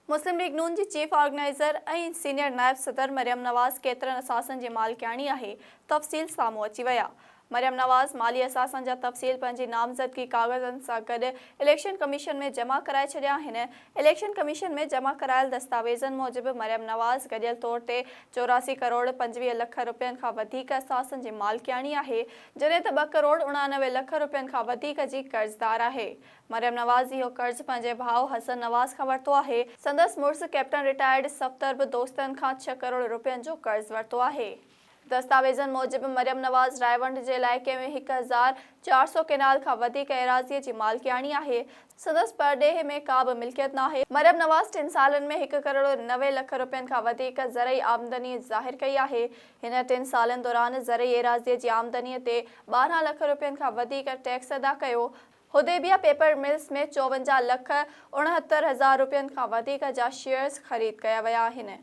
مسلم league نون جي chief organizer ۽ senior نائب صدر مريم نواز ڪيترن اثاثن جي مالڪياڻي آهي، تفصيل سامهون اچي ويا. مريم نواز مالي اثاثن جا تفصيل پنهنجي نامزدگي ڪاغذن سان گڏ اليڪشن ڪميشن ۾ جمع ڪرائي ڇڏيا آهن. اليڪشن ڪميشن ۾ جمع ڪرايل دستاويزن موجب مريم نواز گڏيل طور تي 84 ڪروڙ 25 لک رپين کان وڌيڪ اثاثن جي مالڪياڻي آهي، جڏهن ته ٻه ڪروڙ 89 لک رپين کان وڌيڪ جي قرضدار آهي. مريم نواز اهو قرض پنهنجي ڀاء حسن نواز کان ورتو آهي. سندس مڙس ڪئپٽن رٽائرڊ صفدر به دوستن کان ڇهه ڪروڙ رپين جو قرض ورتو آهي. دستاويزن موجب مريم نواز رائيونڊ جي علائقي ۾ 1400 ڪينال کان وڌيڪ ايراضي جي مالڪياڻي آهي. سندس پرڏيهه ۾ ڪا به ملڪيت ناهي. مريم نواز ٽن سالن ۾ هڪ ڪروڙ 90 لک رپين کان وڌيڪ زرعي آمدني ظاهر ڪئي آهي. هن ٽن سالن دوران زرعي ايراضي جي آمدني تي 12 لک رپين کان وڌيڪ ٽيڪس ادا ڪيو. حديبيه پيپر ملز ۾ 54 لک 69 هزار رپين کان وڌيڪ جا شيئرز خريد ڪيا ويا آهن.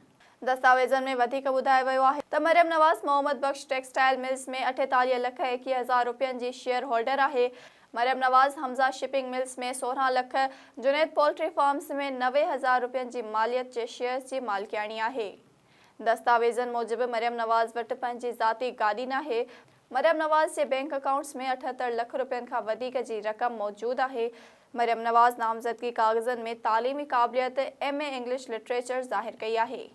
دستاويزن ۾ وڌيڪ ٻڌايو ويو آهي ته مريم نواز محمد بخش ٽيڪسٽائل ملز ۾ 48 لک 21 هزار رپين جي شيئر هولڊر آهي. Maryam Nawaz Hamza shipping mills ۾ 16 lakh, Junaid poultry farms ۾ 90 هزار رپين جي ماليت جي شيئرز جي مالڪياڻي آهي. دستاويزن موجب مريم نواز وٽ پنهنجي ذاتي گاڏي ناهي، مريم نواز جي بئنڪ اڪائونٽس ۾ 78 لک رپين کان وڌيڪ جي رقم موجود آهي. مريم نواز نامزدگي ڪاغذن ۾ تعليمي قابليت ايم اي انگلش لٽريچر ظاهر ڪئي آهي.